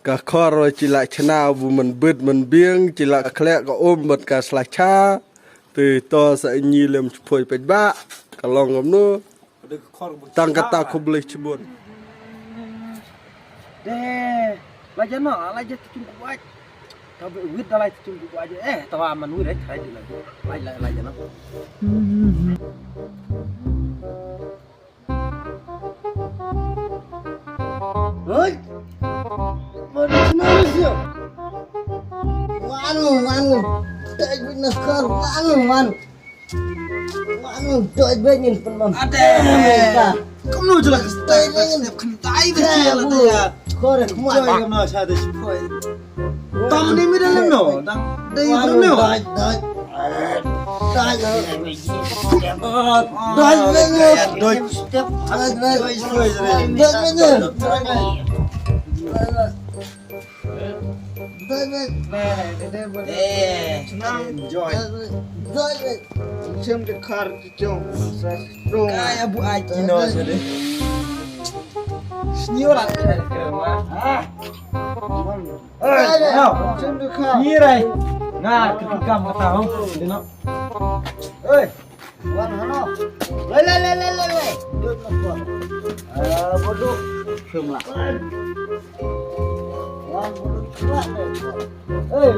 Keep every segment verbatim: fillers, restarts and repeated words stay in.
Ka khor wa chi la chna bu man bit man biang, chi la khlek ka um bad ka sla cha. Te to sa nyi lem chpoi pet ba. Ka long kumno. Tang kata khublei chibun. De, la jano, la jat chung ku buat. Ta be wit da la chung ku buat. Eh, ta wa man wit eh, try di la. La, la, la jano. Hoi. Mana sih? Wanu, wanu. Tak guna kar, wanu, wanu. Wanu, tak guna pun mam. Ade. Kamu jelas tak guna kentai deh ya. Kore kemana? Kamu sih ada sepoi. Tam ni mi dalam no. Dang dei no. Dai dai. Dai dai. Dai dai. Dai dai. Dai dai. Dai dai. Enjoy. Dai dai. Chem de kar ki chong. Kaya bu ai kino sede. Sniora. Ah. Ngi rai. Nga kyrkhu kam kata hong. Dino. Oi. Wan hano. Le le le le le le. Dut na ko. Ah, bodoh. Film lah. Wan bodoh. Oi.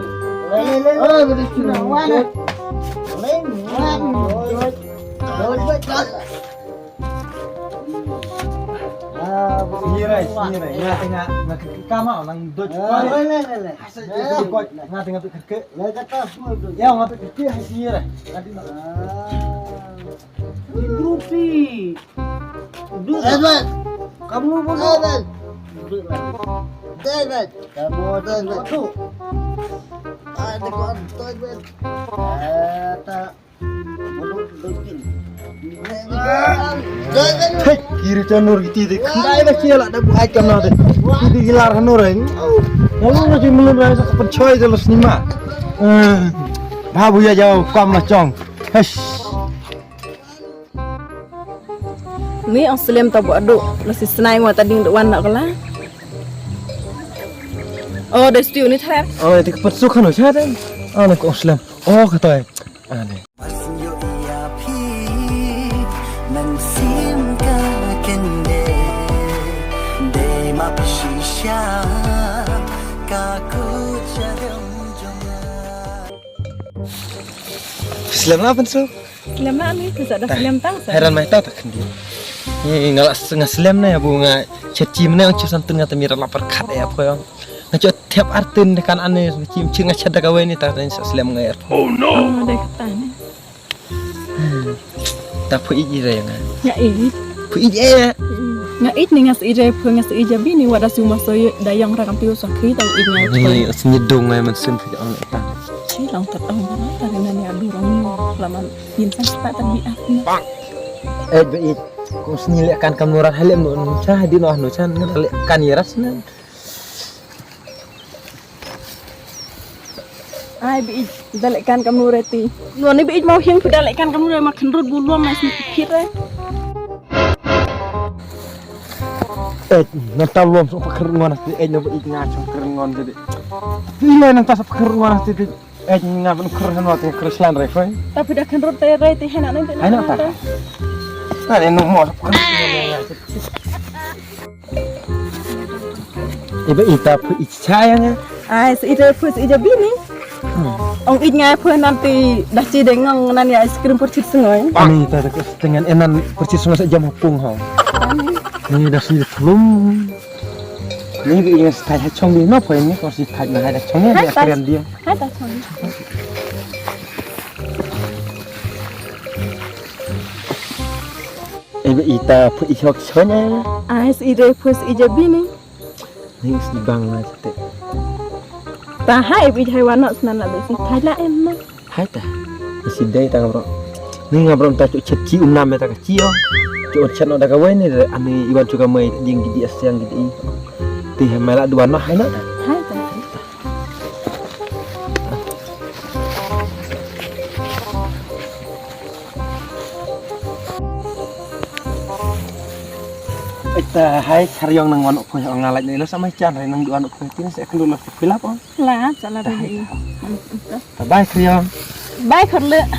Le le le. Oi, bodoh. Wan. Le wan. Dut. Dut. Snirai, snirai. Nga tengah, nga ke kama nang dot. Lei lei lei. Nga tengah tu ke. Lei kata semua tu. Ya, nga tu ke hai snirai. Tadi nak. Grupi. Dua. David. Kamu boleh. David. David. Kamu David. Ada kau David. Ada. Thik, kiri chanur kiti de. Khandai da kia la da bu ai kam na de. Kiti gilar hanur ai. Yang lu ngaji melun ai sa kapan choi de los nima. Eh, babu ya jauh kam la chong. Hesh. Ni ong slem ta bu adu. Nasi snai mo ta ding de wan na kala. Oh, da stu ni thar. Oh, ti kapat su khanu cha de. Ah, na ko ong slem. Oh, kata ai. Ah, ni. Mar syn ïoh ïa phi, nang sim ka kynde, dei ma phi shisha, ka kut sha rem jong nga. Slem la Pynsu? Slem la ni, pynsa da slem tang sa. Heran mai ta ta khyndi. Ni nga la s-, nga slem ne, bu nga chet chim ne, ang chu san tun nga ta mira la pyrkhat ïa pho yong. Nga chu thep artin de kan ane chim chim nga chada kawei ni ta ren sa slem nga er. Oh no. Oh, de kata ni. Ta phu ij ire nga. Nga ij. Phu ij e. Nga ij ni nga sa ire phu nga sa ij abi ni wada su ma so da yong ra kam piu sa khi ta ij nga. Ni sni dong ngai man sim phu ong ta. Chi long ta ong ta ri na ni adu rong la man yin sa ta ta bi ap ni. Eh, be ij. Ko sni le kan kam nurat halem no cha di no no chan nga le kan yeras na. Ai, bi ij, da leh kan kam nu re ti. Nu ni bi ij mau hiang phi da leh kan kam nu re ma khyndrut bu luam na sni phit re. Eh, nang ta luam suk pakher ngon ti, eh, nang bi ij nga suk pakher ngon ti. Ti le nang ta suk pakher ngon ti. Eh, nga ban kher han wa ti kher slan re khoi. Ta phi da khyndrut te re ti hena nang ti. Hai na ta. Na ni nu mo suk pakher ngon. Iba ita phu icha yang. Ai, si ita phu si ija bini. Ong ij ngai phu nan ti dah ci deng ngong nan ya ice cream pur chit sngoi. Ani ta ta kus dengan enan pur chit sngoi sa jam hapung ha. Ni dah si plum. Ni bi yang stai ha chong di no phu ni ko si thai na ha da chong ya dia keren dia. Hai ta chong. Iba ita phu i chok chon ya. Ai, si ita phu si ija bini. Ni sibang na chete. Ta hai bi jai wanok snan la besi thai la em na. Hai ta. Ni si dei ta ngabro. Ni ngabro ta chu chet chi um nam ta ka chi o. Chu chet no da ka wai ni ani iwan chu ka mai ding gidi asiang gidi. Ti hai mai la dua no hai na. Hai ta. Ta hai Khariong nang wan u poi ong nga lait nei lo sa mai chan re nang duan u poi tin se kelu lo pilap ong. La sa la. Ta hai. Bye Khariong. Bye Khariong.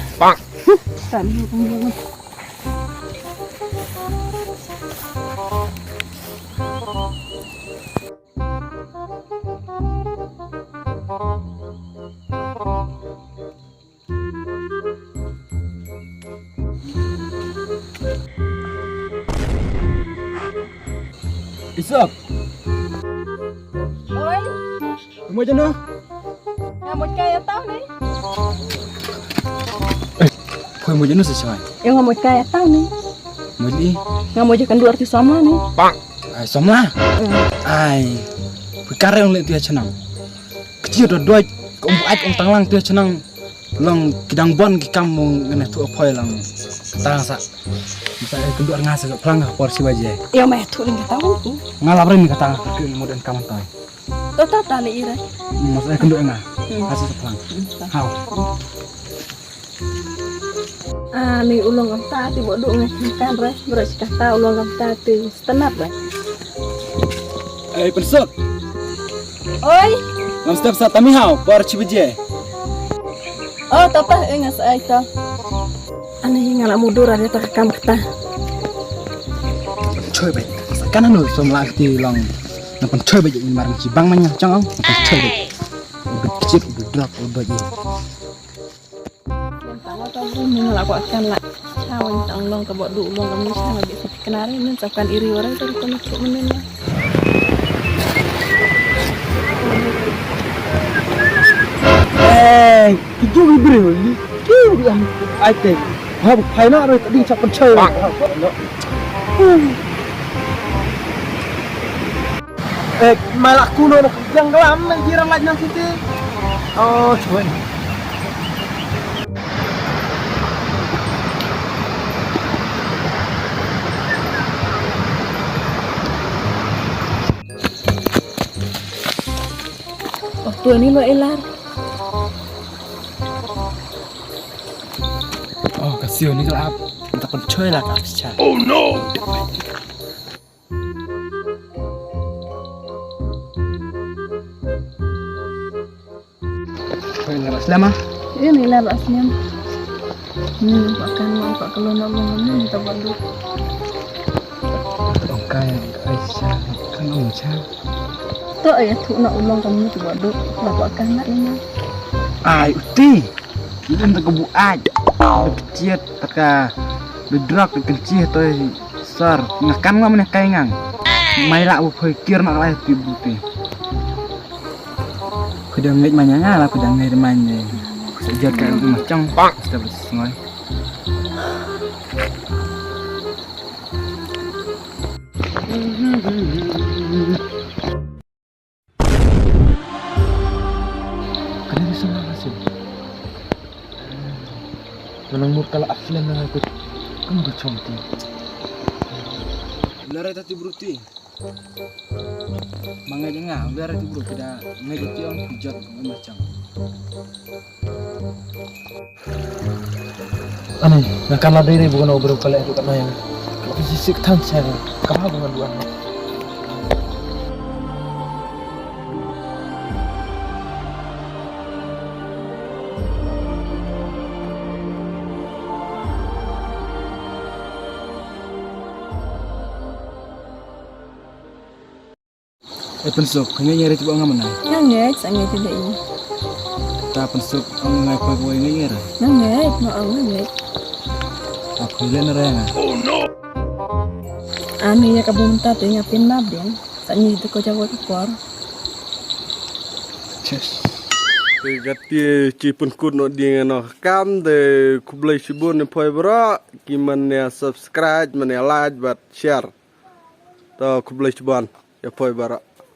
Isok. Oi. Mo jeno. Nga mut kai ataw ni. Eh, poi mo jeno sa chai. Nga mut kai ataw ni. Mo ji. Nga mut kan duar ti samla ni. Ai samla. Ai. Poi kare ong le ti chanang. Kecil do doi ko um ai ong tanglang ti chanang. Long kidang bon ki kam mong ngene tu apoi lang. Tang sa. Masa eh kendur nga sa plang ha por si baje. Io mai tu ling kata tu. Nga lapar ni kata nga ke modern kaman toy. To ta ta le ira. Masa eh kendur nga. Hasi sa plang. Hau. Ah ni ulong kam ta ti bodu ngai kan re. Bro si kata ulong kam ta ti stand up re. Eh pensuk. Oi. Ngam step sa tami hau por si baje. Oh, tapa eh ngas ai to. Ani nga la mudur ada ta kam kata. Choi bai. Kan anu som la ti long. Nang pen choi bai ni mar chi bang manya chang. Nang pen choi bai. Udah kecil udah drop udah je. Yang tawa to bu ni la ko kan la. Chawan tang long ka bodu long ka mi chang la bi sa kenari ni sa kan iri orang tu ko ni tu ni. Eh, ki ju ki briew ni. Ki ju ki ai te. Ha bu phai na roi ka ding chak pen choi. Eh, mai la kuno na yang kelam na jiran laj nang siti. Oh, choi. Oh, tu ni lo elar. Oh, ka sio ni ka ap. Nta pun choi la ka ap cha. Oh no. Choi la ras lama. Ini la ras lama. Ni pakan ma pakan lo na mo ni ta balu. Ong kai ai cha kan ong cha. To ai thu na ulong kamu tu badu la pakan na ni. Ai uti. Ni ta ka bu ai. Kecil ta ka drug kecil to sar ngakan ngam ne kai ngang. Mai la bu phoi kir na lai ti bu ti. Kudang ngait manya nga la kudang ngait manya. Sejak kai ma chang. Stop sngoi. Kane di sana hasil. Manang mur kala aflan na aku. Kamu kacong ti. Lare tati bruti. Mangai nga lare ti bruti da ngai ti ong pijat macam. Ani, nga kan la dei dei bukan obrol kala itu kat mayang. Kalau fisik tan saya, kau bukan dua. Eh, Pensuk, nga ngeit ba nga menang. Nga ngeit, sa ngeit da i. Ta Pensuk, ang ngai poi poi nga ngeit. Nga ngeit, ma ang nga ngeit. Aku le na raya nga. Ani ya ka bumta te nga pin na bin. Sa ngeit ko jawa ko kor. Yes. Te gati chi pynkut no ding no kam de khublei shibun ne poi bro. Ki man ne subscribe, man ne like, but share. To khublei shibun. Ya poi bro.